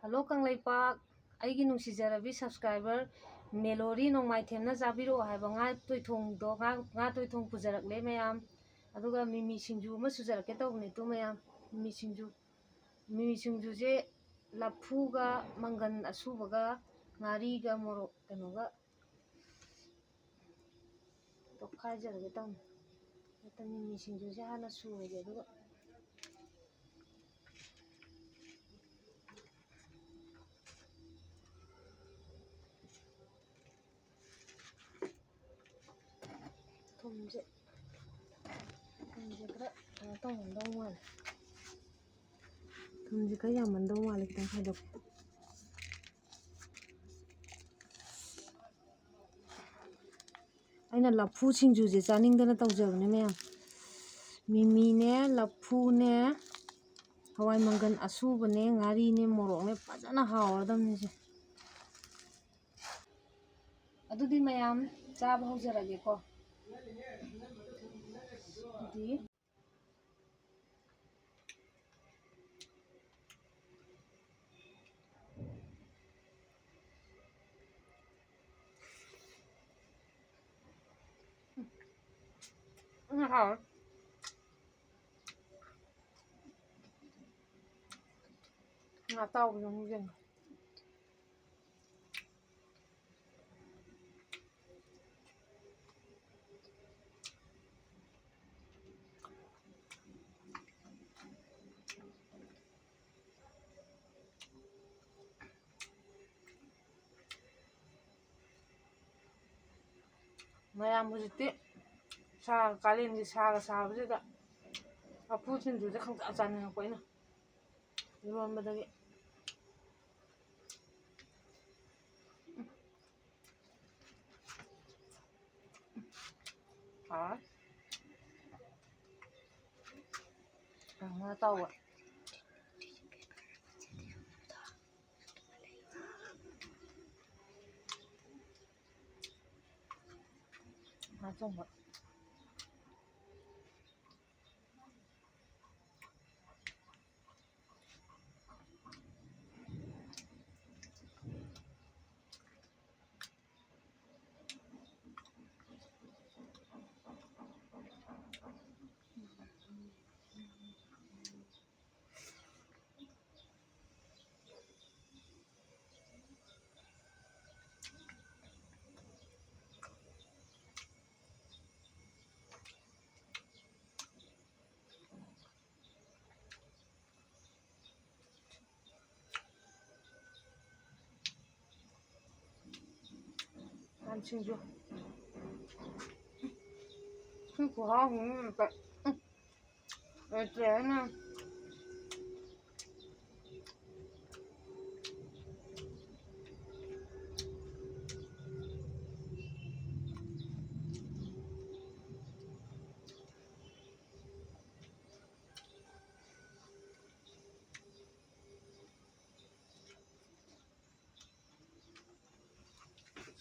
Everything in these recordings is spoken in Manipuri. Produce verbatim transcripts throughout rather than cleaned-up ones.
ꯍꯜꯂꯣ ꯀꯪꯂꯩꯄꯥꯛ, ꯑꯩꯒꯤ ꯅꯨꯡꯁꯤꯖꯔꯕꯤ subscriber ꯃꯦꯂꯣꯔꯤ ꯅꯣꯡꯃꯥꯏꯊꯦꯝꯅ ꯆꯥꯕꯤꯔꯛꯑꯣ ꯍꯥꯏꯕ ꯉꯥ ꯇꯣꯏꯊꯣꯡꯗꯣ, ꯉꯥ, ꯉꯥ ꯇꯣꯏꯊꯣꯡ ꯄꯨꯖꯔꯛꯂꯦ ꯃꯌꯥꯝ꯫ ꯑꯗꯨꯒ ꯃꯤꯃꯤ ꯁꯤꯡꯖꯨ ꯑꯃ ꯁꯨꯖꯔꯛꯀꯦ ꯇꯧꯕꯅꯦ ꯇꯨ ꯃꯌꯥꯝ꯫ ꯃꯤꯃꯤ ꯁꯤꯡꯖꯨ, ꯃꯤꯃꯤ ꯁꯤꯡꯖꯨꯁꯦ ꯂꯐꯨꯒ ꯃꯪꯒꯟ ꯑꯁꯨꯕꯒ ꯉꯥꯔꯤꯒ ꯃꯣꯔꯣꯛ ꯀꯩꯅꯣꯒ ꯇꯣꯠꯈꯥꯏꯖꯔꯒꯦ ꯇꯧꯅꯤ꯫ ꯍꯦꯛꯇ ꯃꯤꯃꯤ ꯁꯤꯡꯖꯨꯁꯦ ꯍꯥꯟꯅ ꯁꯨꯔꯒꯦ, ꯑꯗꯨꯒ ꯊꯨꯝꯁꯦ, ꯊꯨꯝꯁꯦ ꯈꯔ ꯀꯩꯅꯣ ꯇꯧꯔꯝꯗꯧ ꯃꯥꯜꯂꯦ꯫ ꯊꯨꯝꯁꯦ ꯈꯔ ꯌꯥꯝꯃꯟꯗꯧ ꯃꯥꯜꯂꯦ, ꯈꯤꯇꯪ ꯈꯥꯏꯗꯣꯛꯀꯦ꯫ ꯑꯩꯅ ꯂꯐꯨ ꯁꯤꯡꯖꯨꯁꯦ ꯆꯥꯅꯤꯡꯗꯅ ꯇꯧꯖꯕꯅꯦ ꯃꯌꯥꯝ꯫ ꯃꯤꯃꯤꯅꯦ, ꯂꯐꯨꯅꯦ, ꯍꯋꯥꯏ ꯃꯪꯒꯟ ꯑꯁꯨꯕꯅꯦ, ꯉꯥꯔꯤꯅꯦ, ꯃꯣꯔꯣꯛꯅꯦ, ꯐꯖꯅ ꯍꯥꯎꯔꯗꯕꯅꯤꯁꯦ꯫ ꯑꯗꯨꯗꯤ ꯃꯌꯥꯝ ꯆꯥꯕ ꯍꯧꯖꯔꯒꯦꯀꯣ꯫ ꯑꯗꯨꯗꯤ ꯎꯝ, ꯍꯥꯎꯋꯦ꯫ ꯉꯥ ꯑꯇꯥꯎꯕꯁꯨ ꯑꯃꯨꯛ ꯌꯦꯡꯒꯦ꯫ ꯃꯌꯥꯝ ꯍꯧꯖꯤꯛꯇꯤ ꯁꯥ, ꯀꯥꯂꯦꯟꯒꯤ ꯁꯥꯒ ꯁꯥꯕꯁꯤꯗ ꯂꯐꯨ ꯁꯤꯡꯖꯨꯁꯦ ꯈꯪꯆꯥ ꯆꯥꯅꯤꯡꯉꯛꯄ ꯑꯩꯅ꯫ ꯏꯔꯣꯟꯕꯗꯒꯤ꯫ ꯍꯥꯎꯔꯦ꯫ ꯉꯥ ꯑꯇꯥꯎꯕ꯫ ꯉꯥ ꯊꯣꯡꯕ꯫ ꯁꯤꯡꯖꯨ꯫ ꯁꯤ ꯈꯨꯍꯥꯎ ꯑꯃ꯫ ꯎꯝ꯫ ꯂꯩꯇ꯭ꯔꯦꯅ꯫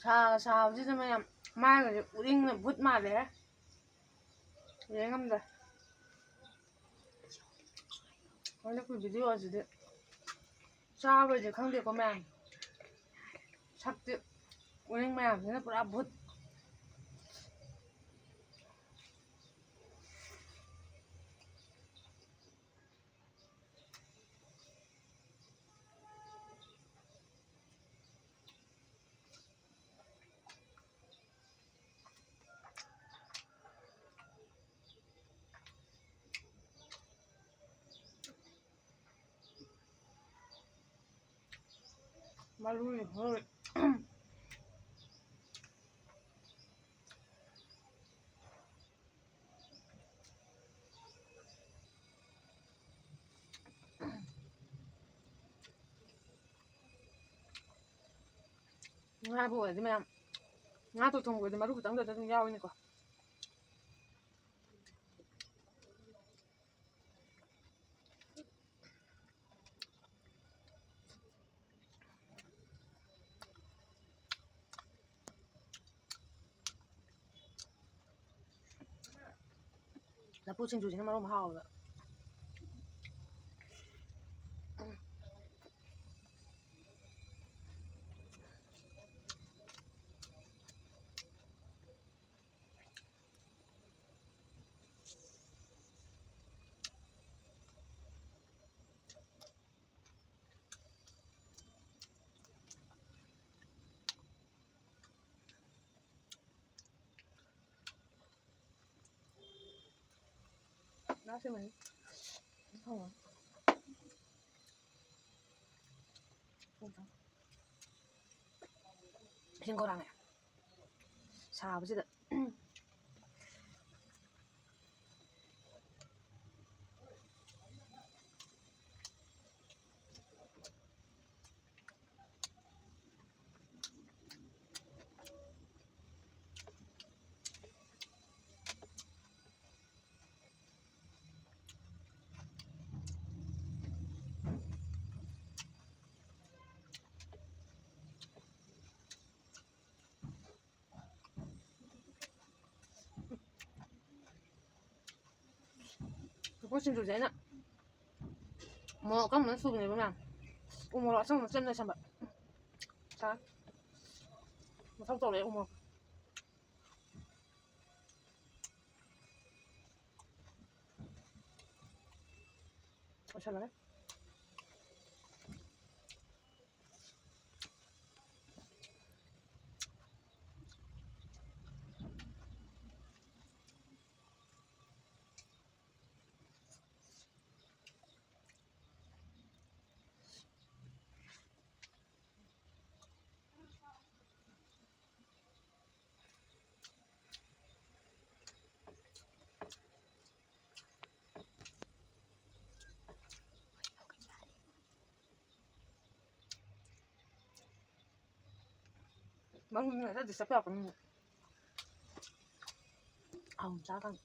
ꯁꯥꯒ ꯁꯥꯕꯁꯤꯗ ꯃꯌꯥꯝ ꯃꯥꯏꯒꯁꯦ ꯎꯔꯤꯡꯅ ꯚꯨꯠ ꯃꯥꯜꯂꯦꯍꯦ꯫ ꯌꯦꯡ ꯉꯝꯗꯦ꯫ ꯍꯟꯗꯛꯀꯤ ꯚꯤꯗꯤꯑꯣ ꯑꯁꯤꯗꯤ ꯆꯥꯕꯩꯗꯤ ꯈꯪꯗꯦꯀꯣ ꯃꯌꯥꯝ꯫ ꯁꯛꯇꯤ ꯎꯔꯤꯡ ꯃꯌꯥꯝꯁꯤꯅ ꯄꯨꯔꯥ ꯚꯨꯠ꯫ ꯃꯔꯨ ꯍꯣꯏ꯫ ꯉꯥꯕꯨ ꯑꯣꯏꯔꯗꯤ ꯃꯌꯥꯝ, ꯉꯥ ꯊꯣꯡꯕꯗꯤ ꯃꯔꯨ ꯈꯤꯇꯪꯗ ꯑꯗꯨꯝ ꯌꯥꯎꯏꯅꯤꯀꯣ꯫ ꯂꯐꯨ ꯁꯤꯡꯖꯨꯁꯤꯅ ꯃꯔꯣꯝ ꯍꯥꯎꯋꯦꯕ꯫ ꯁꯤꯡ ꯈꯧꯔꯥꯡꯉꯦ꯫ ꯁꯥꯕꯁꯤꯗ꯫ ꯂꯐꯨ ꯁꯤꯡꯖꯨꯁꯦ ꯑꯩꯅ ꯃꯣꯔꯣꯛ ꯑꯀꯪꯕꯅ ꯁꯨꯕꯅꯦꯕ ꯃꯌꯥꯝ꯫ ꯎ ꯃꯣꯔꯣꯛ ꯑꯆꯪꯕ ꯃꯆꯦꯠ ꯑꯃ ꯂꯩꯁꯟꯕ꯫ ꯆꯥ-, ꯃꯊꯧ ꯇꯧꯔꯛꯑꯦ ꯎ ꯃꯣꯔꯣꯛ꯫ ꯂꯣꯏꯁꯜꯂꯒꯦ꯫ ꯃꯔꯨꯝ ꯅꯠꯇ꯭ꯔꯗꯤ ꯆꯠꯄ ꯌꯥꯄꯣꯠ ꯅꯠꯇꯦ꯫ ꯑꯍꯨꯝ ꯆꯥ ꯐꯪꯉꯤ꯫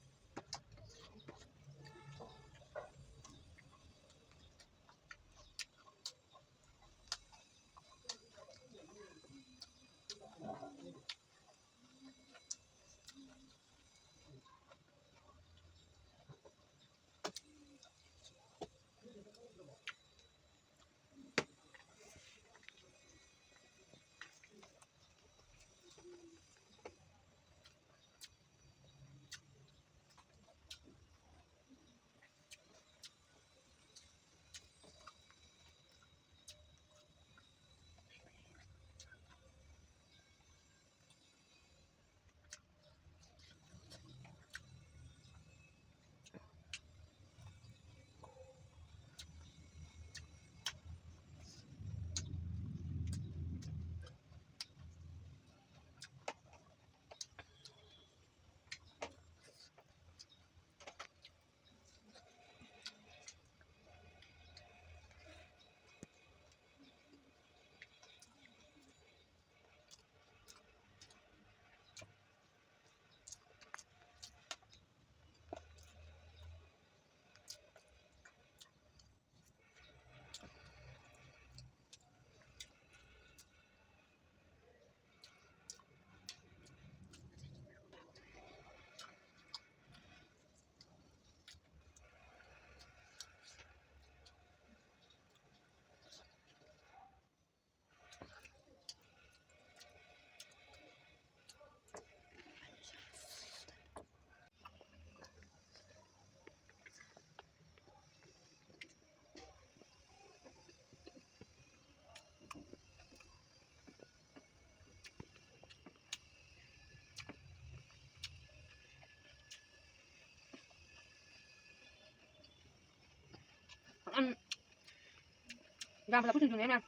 ꯌꯥꯝ ꯂꯐꯨ ꯁꯤꯡꯖꯨꯅꯦ ꯃꯌꯥꯝ꯫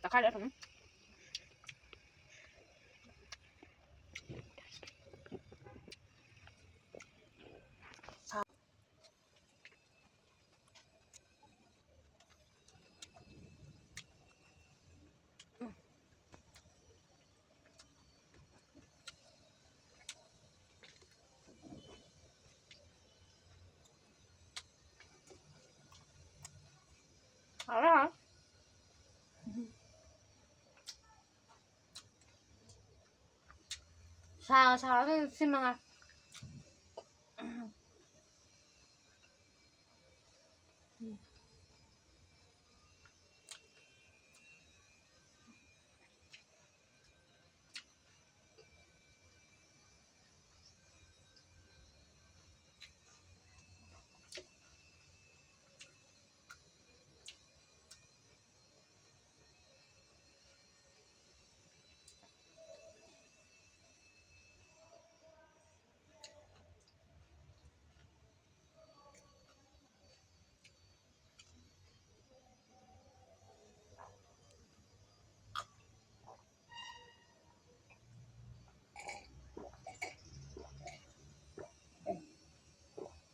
ꯇꯛꯈꯥꯏꯔ ꯊꯝꯃꯤ꯫ ꯍꯥꯎꯔꯦ, ꯍꯥꯎꯔꯦ꯫ ꯁꯥꯒ ꯁꯥꯕꯅꯦ ꯁꯤ ꯃꯉꯥꯏ꯫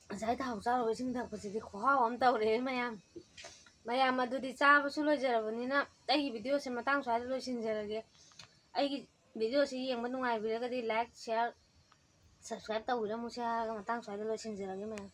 ꯉꯁꯥꯏ ꯊꯥꯎ ꯆꯥꯔꯨꯕ ꯏꯁꯤꯡ ꯊꯛꯄꯁꯤꯗꯤ ꯈꯨꯍꯥꯎ ꯑꯃ ꯇꯧꯔꯦ ꯃꯌꯥꯝ꯫ ꯃꯌꯥꯝ ꯑꯗꯨꯗꯤ ꯆꯥꯕꯁꯨ ꯂꯣꯏꯖꯔꯕꯅꯤꯅ ꯑꯩꯒꯤ videoꯁꯦ ꯃꯇꯥꯡ ꯁ꯭ꯋꯥꯏꯗ ꯂꯣꯏꯁꯤꯟꯖꯔꯒꯦ꯫ ꯑꯩꯒꯤ videoꯁꯦ ꯌꯦꯡꯕ ꯅꯨꯡꯉꯥꯏꯕꯤꯔꯒꯗꯤ like, share, subscribe ꯇꯧꯕꯤꯔꯝꯃꯨꯁꯦ ꯍꯥꯏꯔꯒ ꯃꯇꯥꯡ ꯁ꯭ꯋꯥꯏꯗ ꯂꯣꯏꯁꯤꯟꯖꯔꯒꯦ ꯃꯌꯥꯝ꯫